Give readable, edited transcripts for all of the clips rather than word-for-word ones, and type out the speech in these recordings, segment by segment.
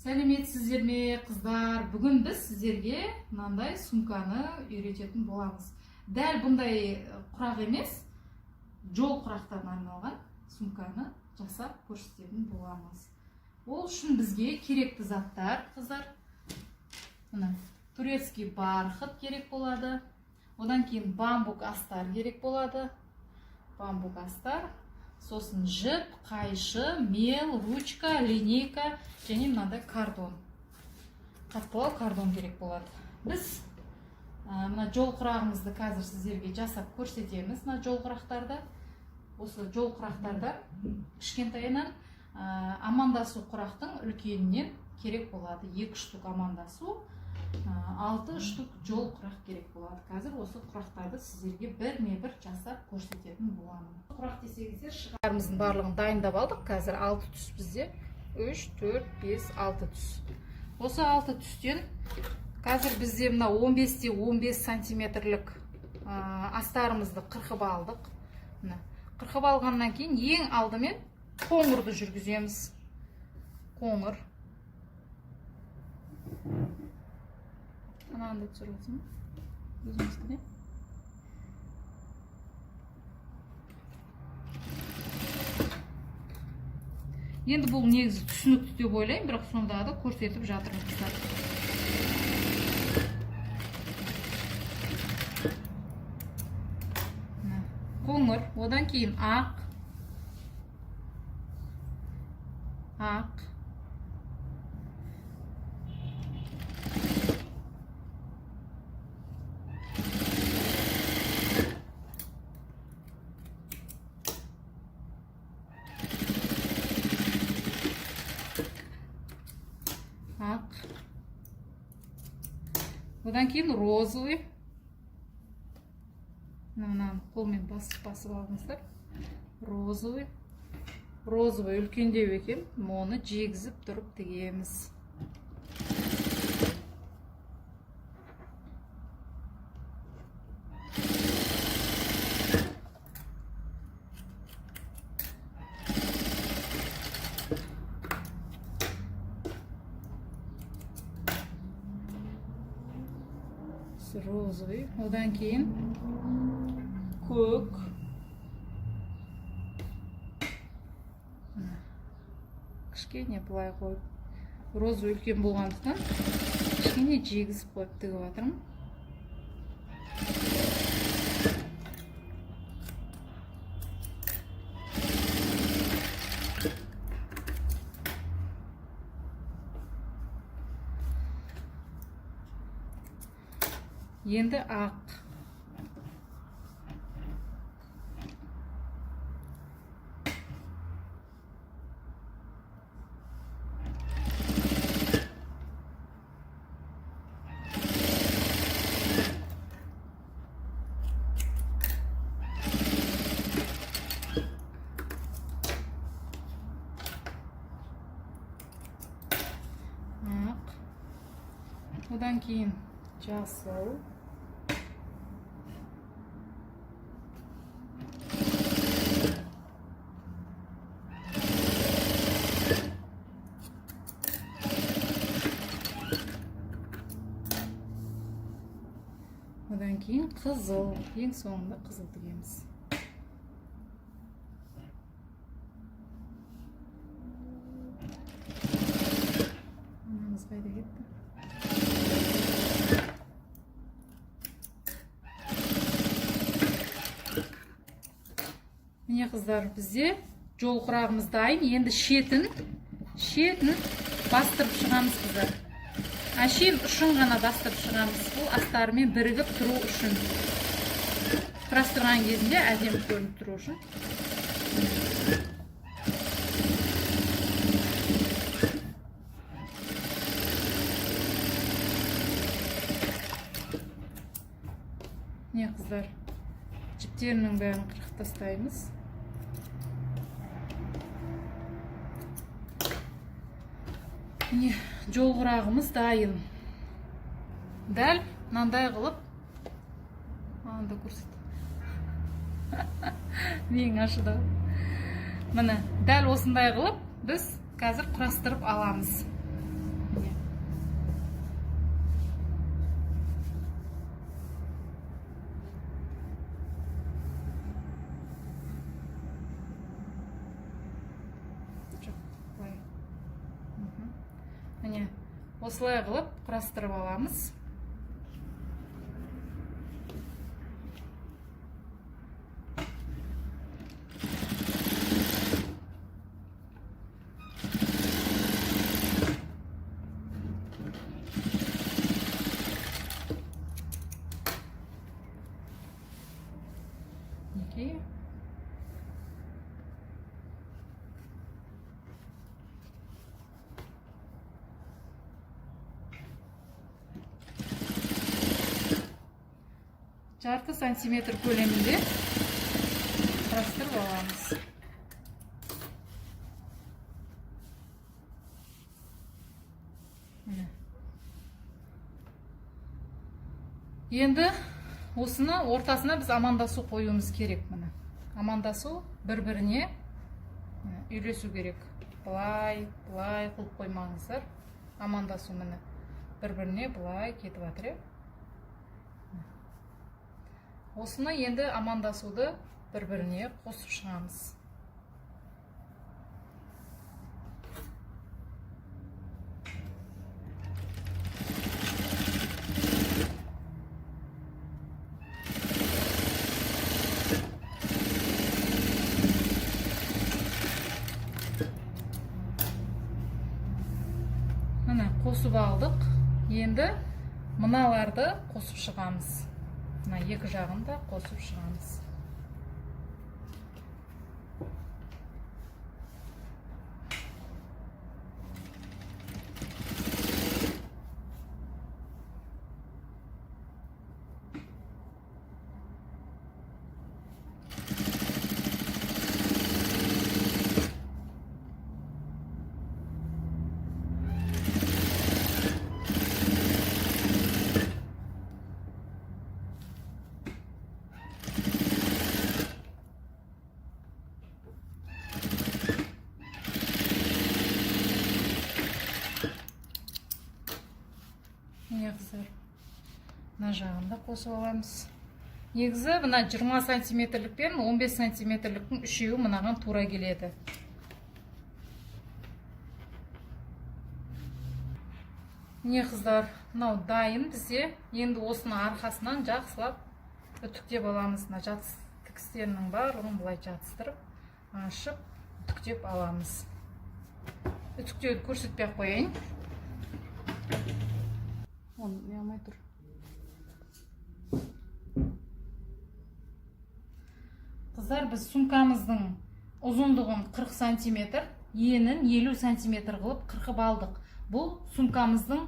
Сәлеметсіздер ме, қыздар? Бүгін біз сіздерге мынандай сумканы үйрететін боламыз. Дәл бұндай құрақ емес, жол құрақтан арналған сумканы жасап көрсететін боламыз. Ол үшін бізге керекті заттар, қыздар, мына турецкий бархат керек болады, одан кейін бамбук астар керек болады, бамбук астар, сосын жіп, қайшы, мел, ручка, линейка және мынандай картон, қаттылау картон керек болады. Біз мына жол құрағымызды қазір сіздерге жасап көрсетеміз. Мына жол құрақтарды, осы жол құрақтардан кішкентайынан, амандасу құрақтың үлкенінен керек болады. 2 штук амандасу, 6 штук жол құрақ керек болады. Қазір осы құрақтарды сіздерге бірме-бір жасап көрсететін боламын. Құрақ десеңіздер, шығарымыздың барлығын дайындап алдық. Қазір 6 түс бізде. 3, 4, 5, 6 түс. Осы 6 түстен қазір бізде мына 15-те 15 сантиметрлік астарымызды қырқып алдық. Мына қырқып алғаннан кейін ең алдымен қоңырды жүргіземіз. Қоңыр. Ананы да түсіріп алсам, өзіміздікіне. Енді бұл негізі түсінікті деп ойлаймын, бірақ сонда да көрсетіп жатырмын, қыздар. Мына қоңыр, одан кейін ақ, ақ, ақ, одан кейін розовый. Мынаны қолмен басып басып алыңыздар. Розовый, розовый үлкендеу екен, оны жегізіп тұрып тігеміз. Розовый, одан кейін көк. Мына кішкене былай қойып, розовый үлкен болғандықтан кішкене жегізіп қойып тігіп жатырмын. Енді ақ. Ақ, одан кейін жасыл. Одан кейін қызыл, ең соңында қызыл тігеміз. Анамыз қайда кетті? Міне, қыздар, бізде жол құрағымыз дайын. Енді шетін бастырып шығамыз, қыздар. Әшейін ұшын ғана бастырып шығамыз. Бұл астарымен бірігіп тұру үшін. Құрастырған кезінде әдемі көрініп тұру үшін. Міне, қыздар, жіптерінің бәрін қырқып тастаймыз. Міне, жол құрағымыз дайын. Дәл мынандай қылып, мынаны да көрсет. Менің ашыды. Міне, дәл осындай қылып біз қазір құрастырып аламыз. Осылай қылып құрастырып аламыз. Мінекей. Жарты сантиметр көлемінде құрастырып аламыз. Міне. Енді осыны ортасына біз амандасу қоюымыз керек. Міне, амандасу бір біріне үйлесу керек. Былай былай қылып қоймаңыздар. Амандасу, міне, бір біріне былай кетіп жатыр, иә. Осыны енді амандасуды бір біріне қосып шығамыз. Міне, қосып алдық. Енді мыналарды қосып шығамыз. Мына екі жағын да қосып шығамыз. Міне, қыздар, мына жағын да қосып аламыз. Негізі мына 20 сантиметрлік пен 15 сантиметрліктің үшеуі мынаған тура келеді. Міне, қыздар, мынау дайын бізде. Енді осыны арқасынан жақсылап үтіктеп аламыз. Мына жатыс тігістерінің барлығын былай жатыстырып, ашып, үтіктеп аламыз. Үтіктеуді көрсетпей ақ қояйын. Оны не алмай тұр. Қыздар, біз сумкамыздың ұзындығын 40 сантиметр, енін 50 сантиметр қылып қырқып алдық. Бұл сумкамыздың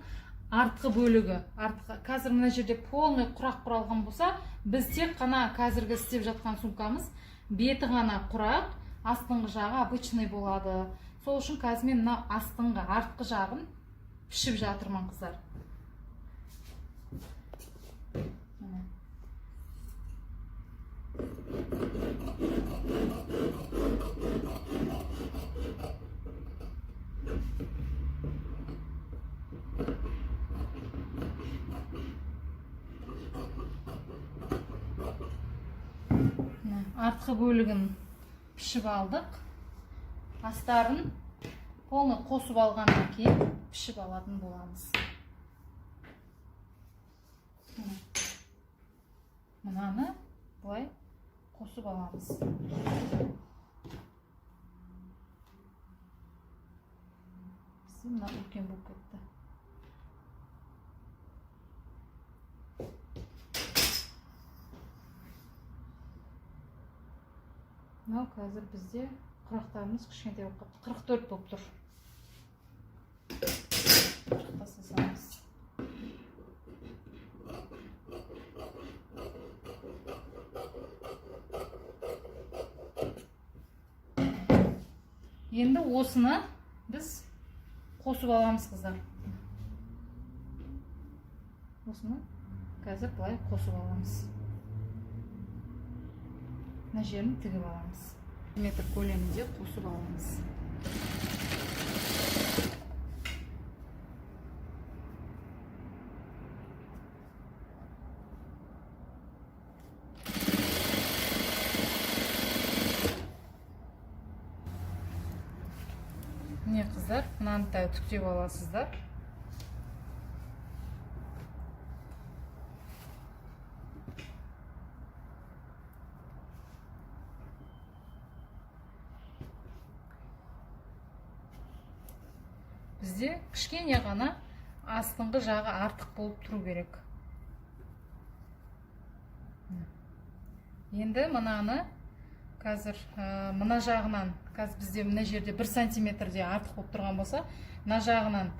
артқы бөлігі. Артқы. Қазір мына жерде полный құрақ құралған болса, біз тек қана қазіргі істеп жатқан сумкамыз беті ғана құрақ, астыңғы жағы обычный болады. Сол үшін қазір мен мына астыңғы артқы жағын пішіп жатырмын, қыздар. Міне. Міне, артқы бөлігін пішіп алдық. Астарын полный қосып алғаннан кейін пішіп алатын боламыз. Міне. Мынаны былай қосып аламыз. Бізде мына үлкен болып кетті. Мынау қазір бізде құрақтарымыз кішкентай болып қалыпты. 44 болып тұр. Қырық тастасамыз. Енді осыны біз қосып аламыз, қыздар. Осыны қазір былай қосып аламыз. Мына жерін тігіп аламыз. Метр көлемінде қосып аламыз. Міне, қыздар, мынаны да үтіктеп аласыздар. Бізде кішкене ғана астыңғы жағы артық болып тұру керек. Енді мынаны қазір мына жағынан, қазір бізде мына жерде 1 сантиметрде артық болып тұрған болса, мына жағынан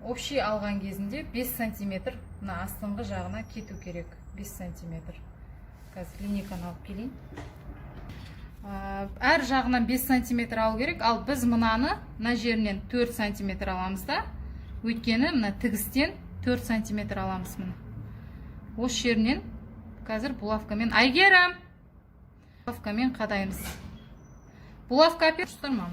общий алған кезінде 5 сантиметр мына астыңғы жағына кету керек. 5 сантиметр. Қазір линейканы алып келейін. Әр жағынан 5 сантиметр алу керек, ал біз мынаны мына жерінен 4 сантиметр аламыз да, өйткені мына тігістен 4 сантиметр аламыз міне. Осы жерінен қазір булавкамен, Әйгерім, булавкамен қадаймыз. Булавка әперші ма?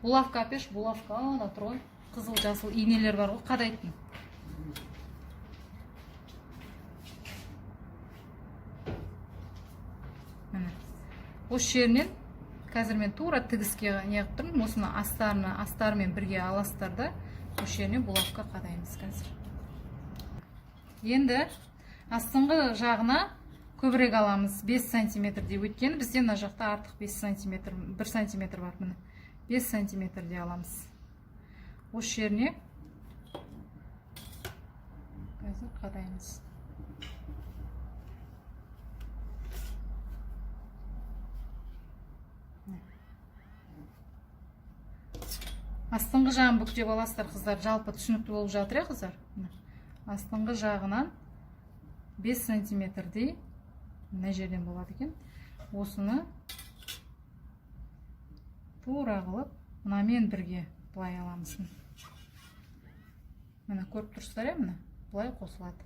Булавка әперші, булавка ана тұр ғой. Қызыл, жасыл инелер бар ғой, қадайтын. Міне. Осы жерінен қазір мен тура тігіске неғып тұрмын, осыны астарына, астарымен бірге аласыздар да, осы жерінен булавка қадаймыз қазір. Енді астыңғы жағына көбірек аламыз, 5 сантиметр деп, өйткені бізде мына жақта артық 5 сантиметр, 1 сантиметр бар, міне. 5 сантиметрде аламыз. Осы жеріне қазір қадаймыз. Астыңғы жағын бүктеп аласыздар, қыздар. Жалпы түсінікті болып жатыр, иә, қыздар? Міне. Астыңғы жағынан 5 сантиметрдей мына жерден болады екен. Осыны тура қылып мынамен бірге былай аламыз. Міне, көріп тұрсыздар, иә, міне былай қосылады.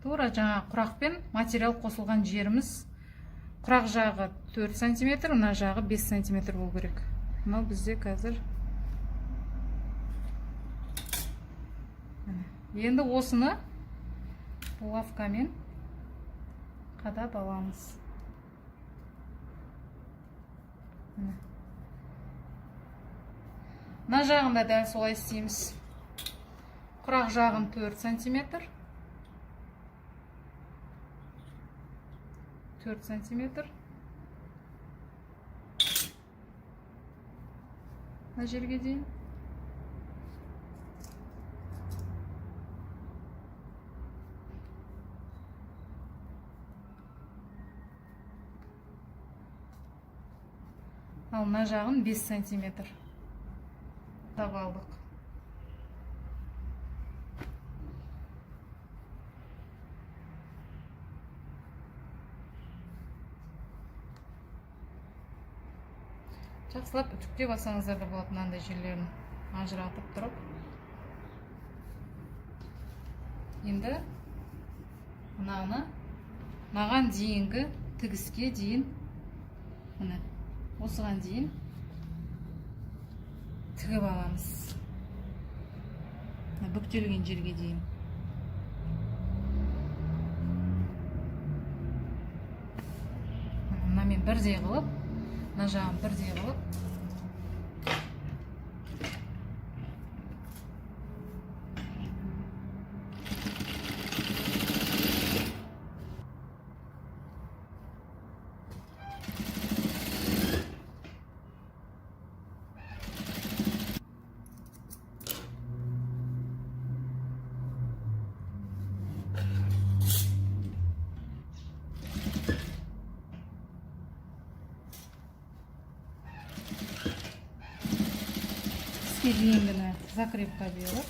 Тура жаңа құрақпен материал қосылған жеріміз, құрақ жағы 4 сантиметр, мына жағы 5 сантиметр болу керек. Мынау бізде қазір. Міне. Енді осыны булавкамен қадап аламыз. Міне. Мына жағында дәл солай істейміз. Құрақ жағын 4 сантиметр. 4 сантиметр. Мына жерге дейін. Ал мына жағын 5 сантиметр таба алдық. Жақсылап үтіктеп алсаңыздар да болады, мынандай жерлерін ажыратып тұрып. Енді мынаны маған дейінгі тігіске дейін, міне осыған дейін тігіп аламыз. Мына бүктелген жерге дейін. Мынамен бірдей қылып, мына жағын бірдей қылып, тігіске дейінгіні закрепка беріп,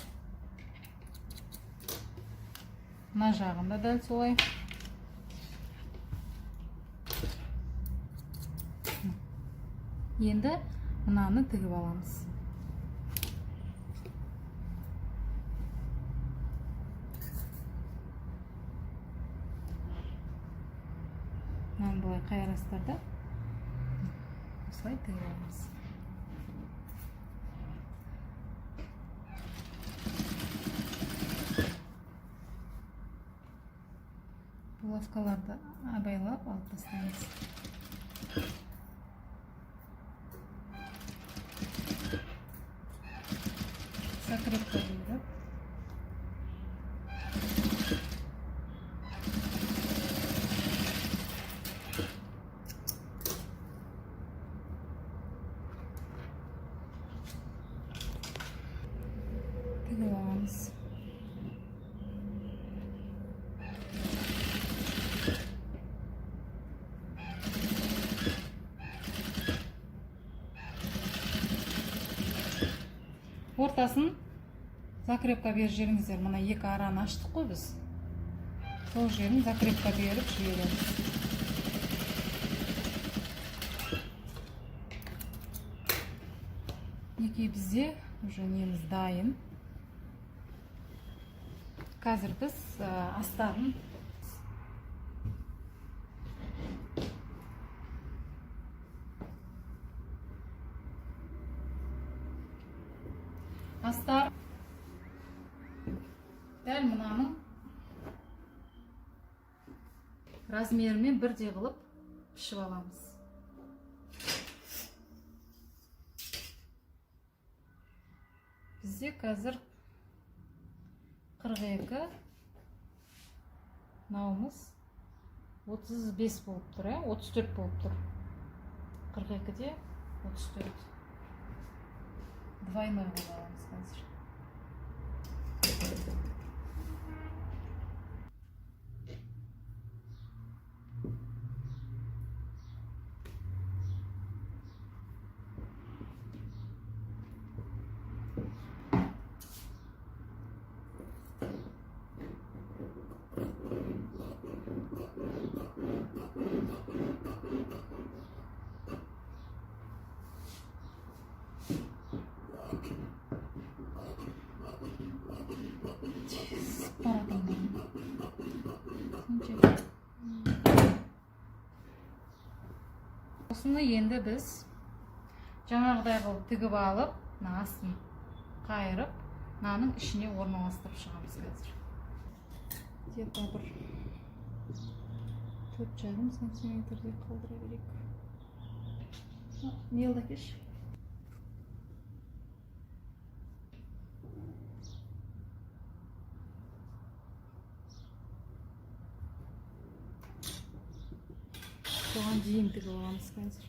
мына жағын да дәл солай. Енді мынаны тігіп аламыз. Мынаны былай қайырасыздар да, осылай тігіп аламыз. Булавкаларды абайлап алып тастаймыз. Закрепка беріп, Тігіп аламыз. Ортасын закрепка беріп жіберіңіздер. Мына екі араны аштық қой біз. Сол жерін закрепка беріп жібереміз. Мінекей, бізде уже неміз дайын. Қазір біз астарын астар дәл мынаның размерімен бірдей қылып пішіп аламыз. Бізде қазір 42, мынауымыз 35 болып тұр, иә, 34 болып тұр. 42-де 34. Двойной қылып аламыз қазір. Тез баратын. Сонша. Осыны енді біз жаңағыдай қылып тігіп алып, мына астын қайырып, мынаның ішіне орналастырып шығамыз қазір. Где-то бір 4,5 сантиметрдей қалдыра берейік. Мелді әкеші. Соған дейін тігіп аламыз қазір.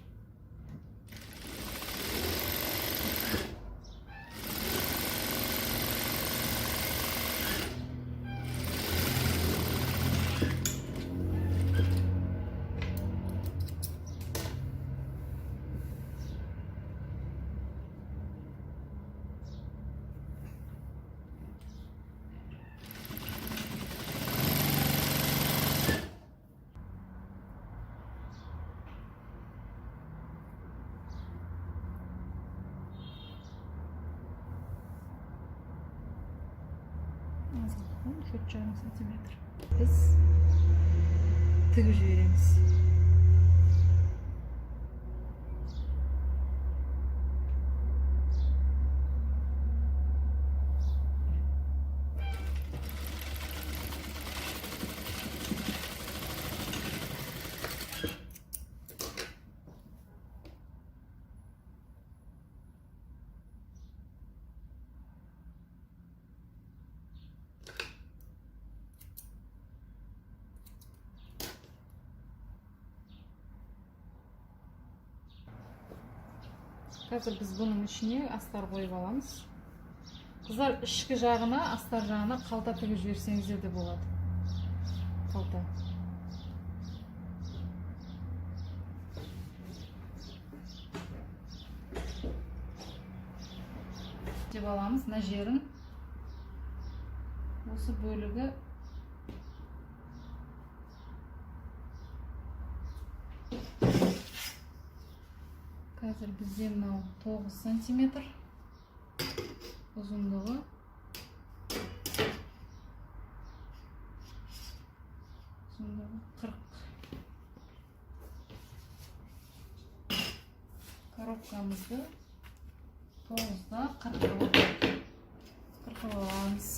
4,5 сантиметр. Біз тігіп жібереміз. Қазір біз бұның ішіне астар қойып аламыз. Қыздар, ішкі жағына, астар жағына қалта тігіп жіберсеңіздер де болады. Қалта. Деп аламыз мына жерін. Осы бөлігі қазір бізде мынау 9 сантиметр ұзындығы. Ұзындығы 40. Коробкамызды 9-да 40 қылып қырқып аламыз.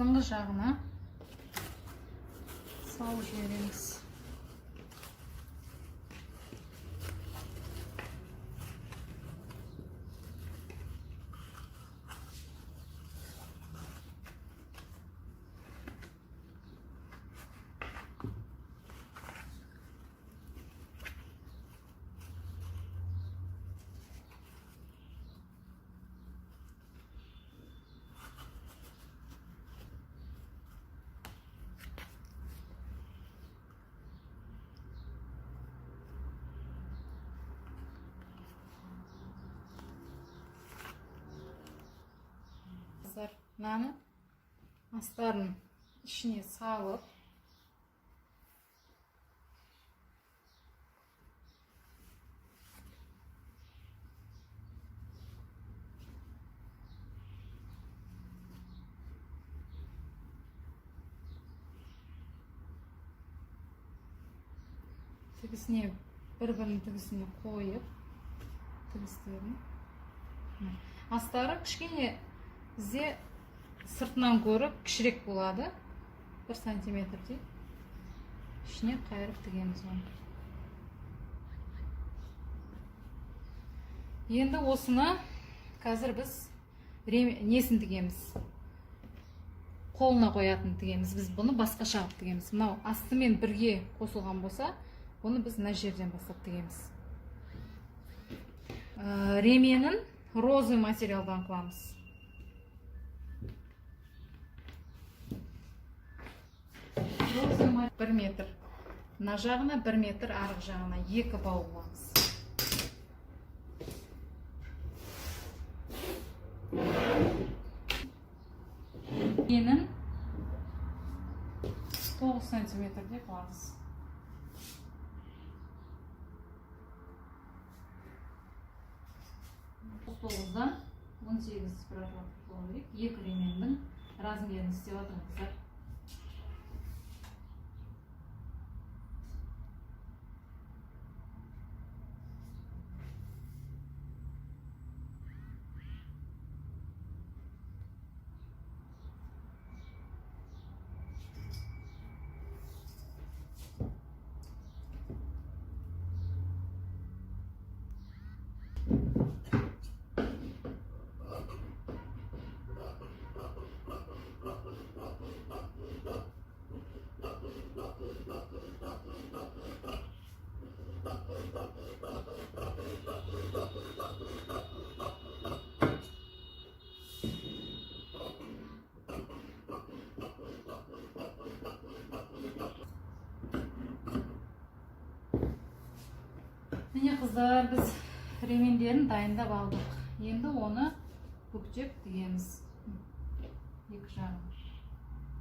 Астыңғы жағына салып жібереміз. Қыздар, мынаны астарын ішіне салып, тігісіне, бір бірінің тігісіне қойып, тігістерін. Астары кішкене бізде сыртынан көріп кішірек болады, 1 сантиметрдей. Ішіне қайырып тігеміз оны. Енді осыны қазір біз несін тігеміз, қолына қоятын тігеміз. Біз бұны басқаша қылып тігеміз. Мынау астымен бірге қосылған болса, бұны біз мына жерден бастап тігеміз. Ременін розовый материалдан қыламыз. Розовый 1 метр мына жағына, 1 метр арғы жағына, 2 бау қыламыз. Енін 9 сантиметрде қыламыз. Тоғыздан 18 профилактика болу керек. 2 ременнің размерін істеп жатырмыздар. Міне қыздар, біз ремендерін дайындап алдық. Енді оны бүктеп тігеміз. Екі жағын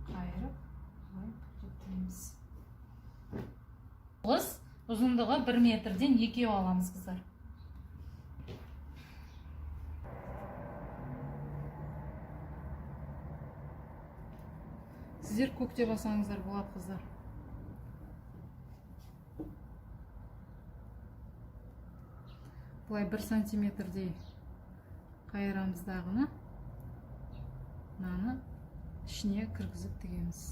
қайырып, былай бүктеп тігеміз. Тоғыз, ұзындығы 1 метрден екеу аламыз, қыздар. Сіздер көктеп алсаңыздар болады, қыздар. Былай 1 сантиметрдей қайырамыз дағыны, мынаны ішіне кіргізіп тігеміз.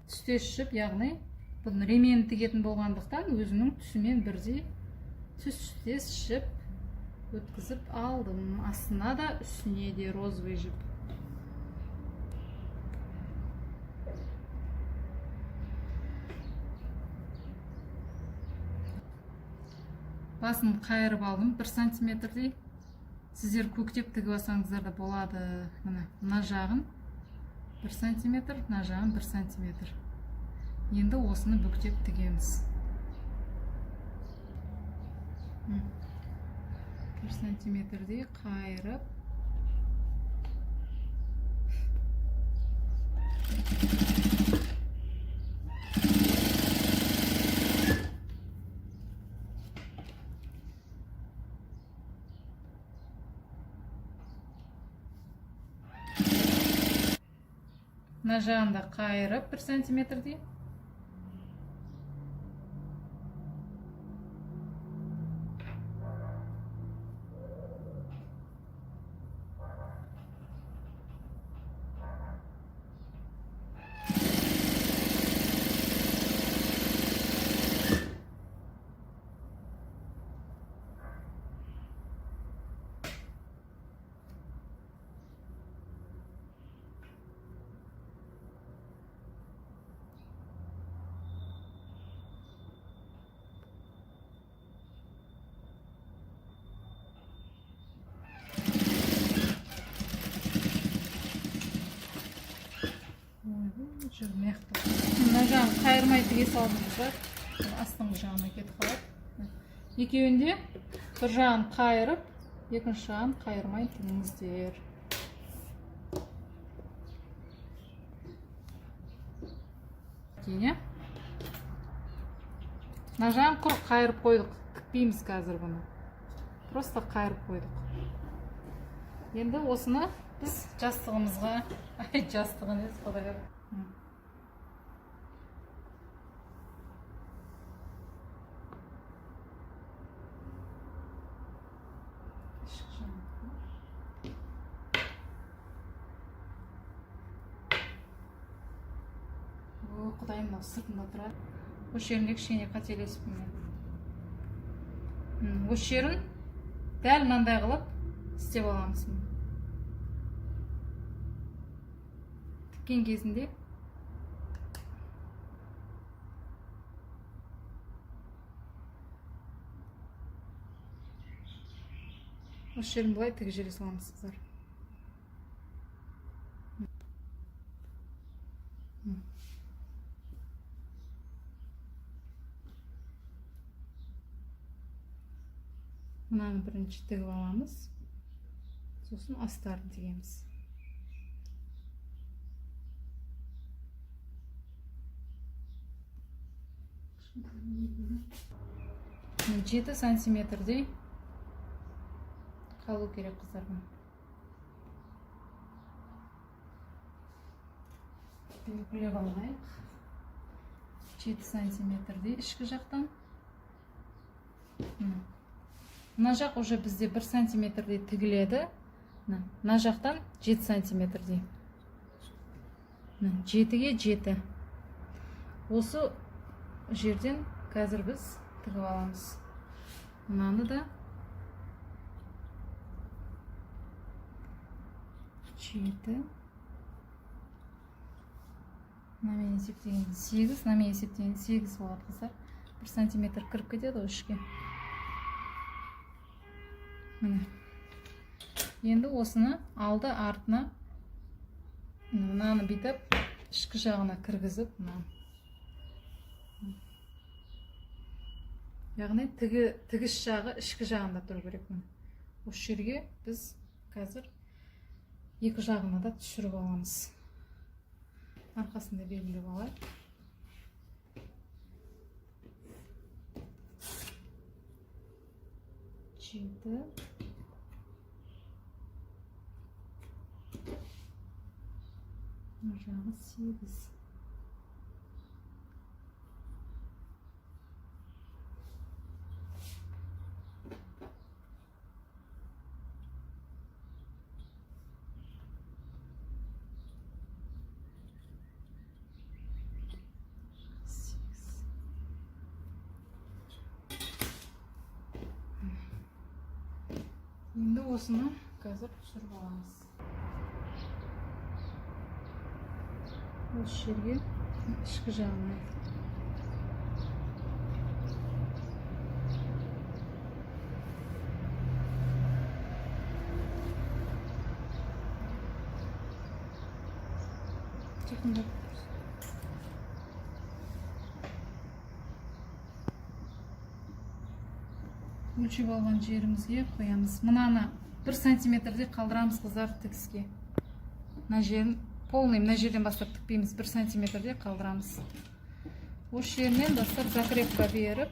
Түстес жіп, яғни бұны ременін тігетін болғандықтан өзінің түсімен бірдей түстес жіп өткізіп алдым. Астына да, үстіне де розовый жіп. Басын қайырып алдым 1 сантиметрдей. Сіздер көктеп тігіп алсаңыздар да болады. Міне, мына жағын 1 сантиметр, мына жағын 1 сантиметр. Енді осыны бүктеп тігеміз. 1 сантиметрдей қайырып. Мына жағында қайырып 1 сантиметрдей. Мына жағын қайырмай тіге салдыңыздар, астыңғы жағына кетіп қалады. Екеуінде бір жағын қайырып, екінші жағын қайырмай тігіңіздер. Кейін, мына жағын құр қайырып қойдық, тікпейміз қазір бұны. Просто қайырып қойдық. Енді осыны біз жастығымызға, ай, жастығы емес, құдай. О, құдайым, мынау сыртында тұрады. Осы жерінде кішкене қателесіппін мен. Осы жерін дәл мынандай қылып істеп аламыз. Тіккен кезінде осы жерін былай тігіп жібере саламыз, қыздар. Мынаны бірінші тігіп аламыз, сосын астарын тігеміз. 7 сантиметрдей қалу керек, қыздар. Белгілеп алайық. 7 сантиметрдей ішкі жақтан. Мына жақ уже бізде 1 сантиметрдей тігіледі. Мына жақтан 7 сантиметрдей. 7-ге 7. Осы жерден қазір біз тігіп аламыз. Мынаны да 7. Мынамен есептеген 8, мынамен есептеген 8 болады, қыздар. 1 сантиметр кіріп кетеді ғой ішке. Міне. Енді осыны алды артына мынаны бүйтіп ішкі жағына кіргізіп, мынаны. Яғни тігіс жағы ішкі жағында тұру керек. Міне. Осы жерге біз қазір екі жағына да түсіріп аламыз. Арқасында белгілеп алайық. 7. Мына жағы 8. Енді осыны қазір түсіріп аламыз. Осы жерге ішкі жағына. Жақындап. Өлшеп алған жерімізге қоямыз. Мынаны 1 сантиметрде қалдырамыз, қыздар, тігіске. Мына жерін полный мына жерден бастап тікпейміз, 1 сантиметрде қалдырамыз. Осы жерінен бастап закрепка беріп,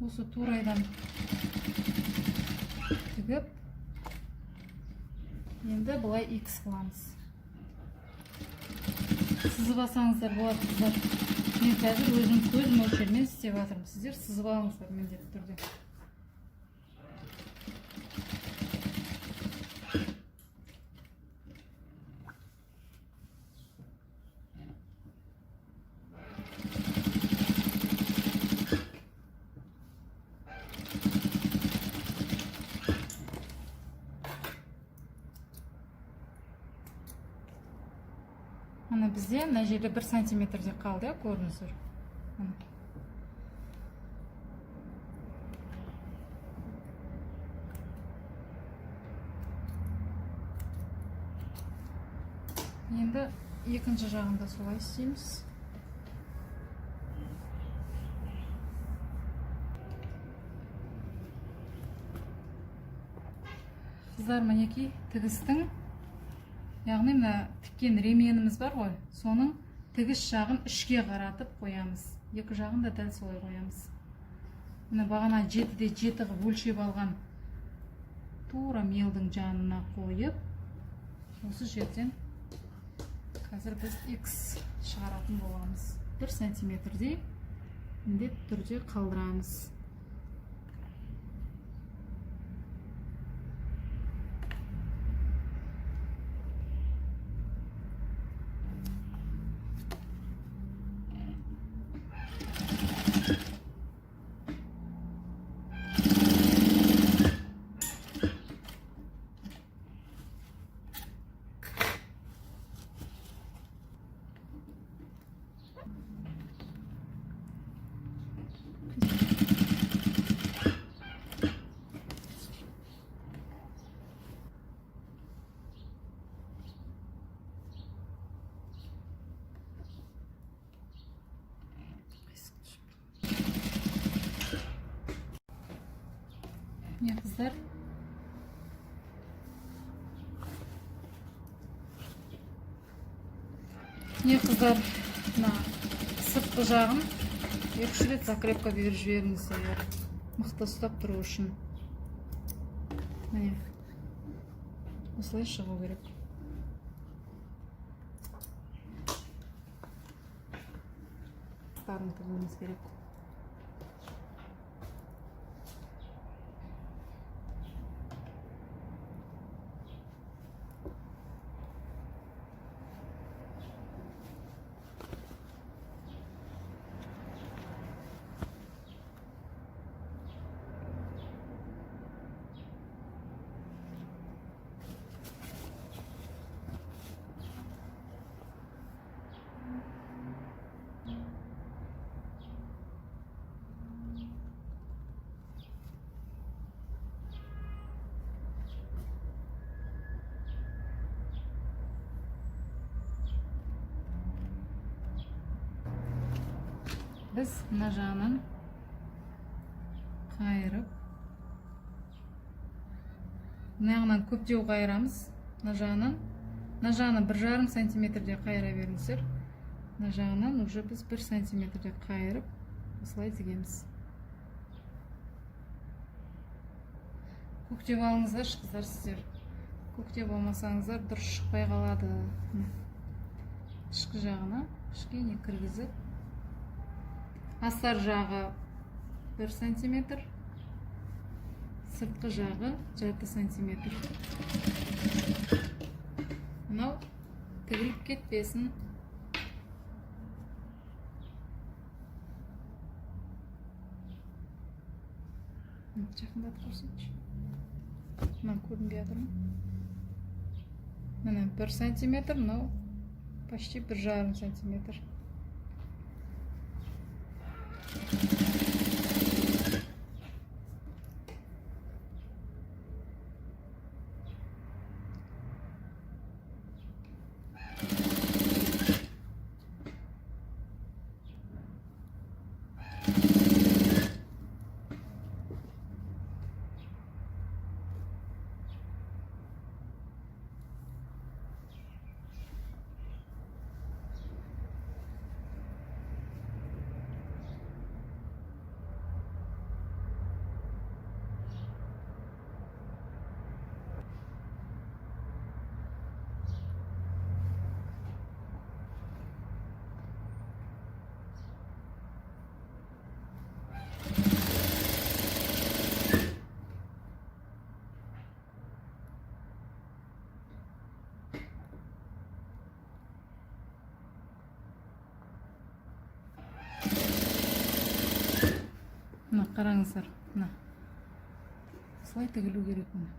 Осы турайдан тігіп, енді былай X қыламыз. Сызып алсаңыздар болады, қыздар. Мен қазір өзім көз мөлшерімен істеп жатырмын. Сіздер сызып алыңыздар міндетті түрде. Мына бізде мына жерде 1 сантиметрде қалды, иә, көрдіңіздер. Міне. Енді екінші жағында солай істейміз. Қыздар, мінекей тігістің, яғни мына тіккен ременіміз бар ғой, соның тігіс жағын ішке қаратып қоямыз. Екі жағын да дәл солай қоямыз. Мына бағана 7-де 7 қылып өлшеп алған тура мелдің жанына қойып, осы жерден қазір біз X шығаратын боламыз. 1 сантиметрдей міндетті түрде қалдырамыз. Міне, қыздар, міне, қыздар, мына сыртқы жағын 2-3 рет закрепка беріп жіберіңіздер, мықты ұстап тұру үшін. Міне, осылай шығу керек. Қыстарын тігуіміз керек. Біз мына жағынан қайырып, мына жағынан көптеу қайырамыз, мына жағынан 1,5 сантиметрде қайыра беріңіздер. Мына жағынан уже біз 1 сантиметрде қайырып, осылай тігеміз. Көктеп алыңыздаршы, қыздар, сіздер. Көктеп алмасаңыздар дұрыс шықпай қалады. Міне. Ішкі жағына кішкене кіргізіп, астар жағы 1 сантиметр, сыртқы жағы жарты сантиметр. Мынау тігіліп кетпесін. Жақындатып көрсетші. Мына көрінбей жатыр ма? Міне 1 сантиметр, мынау почти 1,5 сантиметр. Қараңыздар, мына осылай тігілу керек. Міне,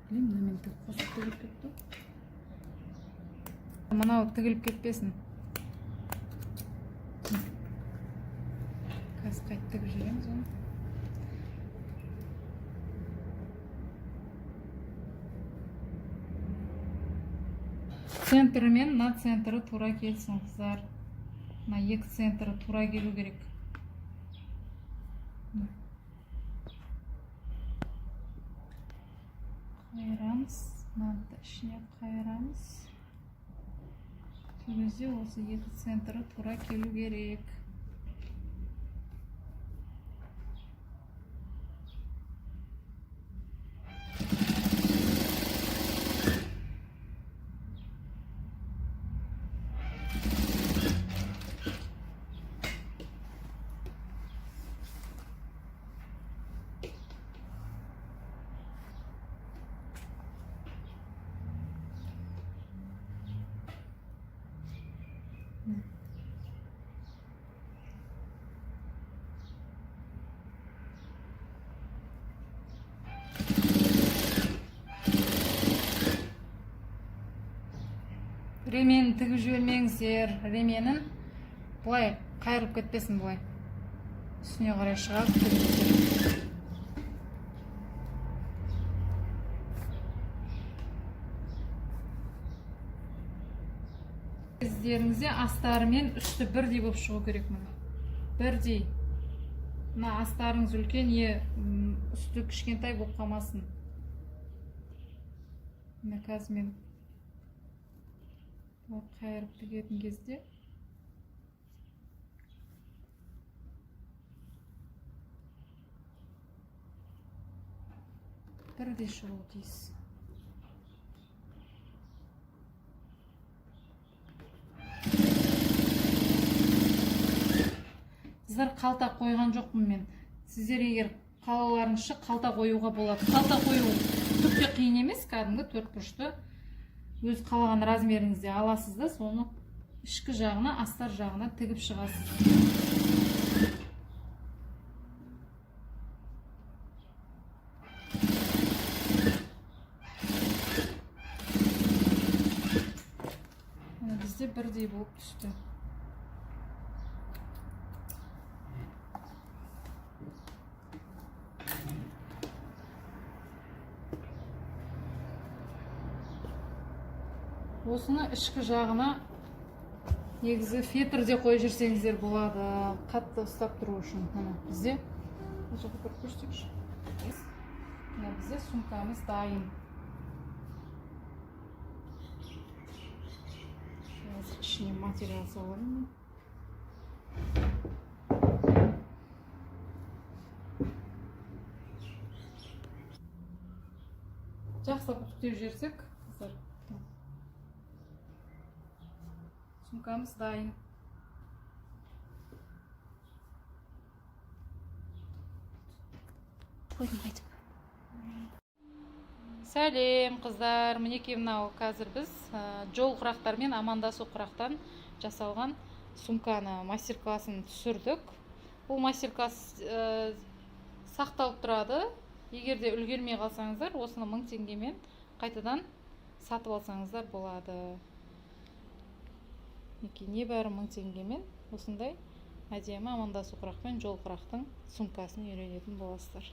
білмеймін, мына мен қосып тігіліп кетті ғой. Мынау тігіліп кетпесін. Қазір қайтып тігіп жібереміз оны. Центрі мен мына центрі тура келсін, қыздар. Мына екі центрі тура келу керек. Қайырамыз, мынаны да ішіне қайырамыз. Сол кезде осы екі центрі тура келу керек. Ременін тігіп жібермеңіздер. Ременін былай қайырылып кетпесін, былай үстіне қарай шығарып тігіңіздер. Кездеріңізде астары мен үсті бірдей болып шығу керек. Міне, бірдей. Мына астарыңыз үлкен не үсті кішкентай болып қалмасын. Міне, қазір мен былай қайырып тігетін кезде бірдей шығуы тиіс. Қыздар, қалта қойған жоқпын мен. Сіздер егер қалаларыңызша қалта қоюға болады. Қалта қою түк те қиын емес, кәдімгі төрт бұрышты өз қалаған размеріңізде аласыз да, соны ішкі жағына, астар жағына тігіп шығасыз. Міне, бізде бірдей болып түсті. Осыны ішкі жағына негізі фетр де қойып жіберсеңіздер болады, қатты ұстап тұру үшін. Міне, бізде мына жаққа барып көрсетейікші. Міне, бізде сумкамыз дайын. Қазір ішіне материал саламын. Жақсылап үтіктеп жіберсек, қыздар, сумкамыз дайын. Қойдым қайтып. Сәлем, қыздар! Мінекей, мынау қазір біз жол құрақтар мен амандасу құрақтан жасалған сумканы мастер классын түсірдік. Бұл мастер класс сақталып тұрады. Егер де үлгермей қалсаңыздар, осыны 1000 теңгемен қайтадан сатып алсаңыздар болады. Мінекей, небәрі 1000 теңгемен осындай әдемі амандасу құрақ пен жол құрақтың сумкасын үйренетін боласыздар.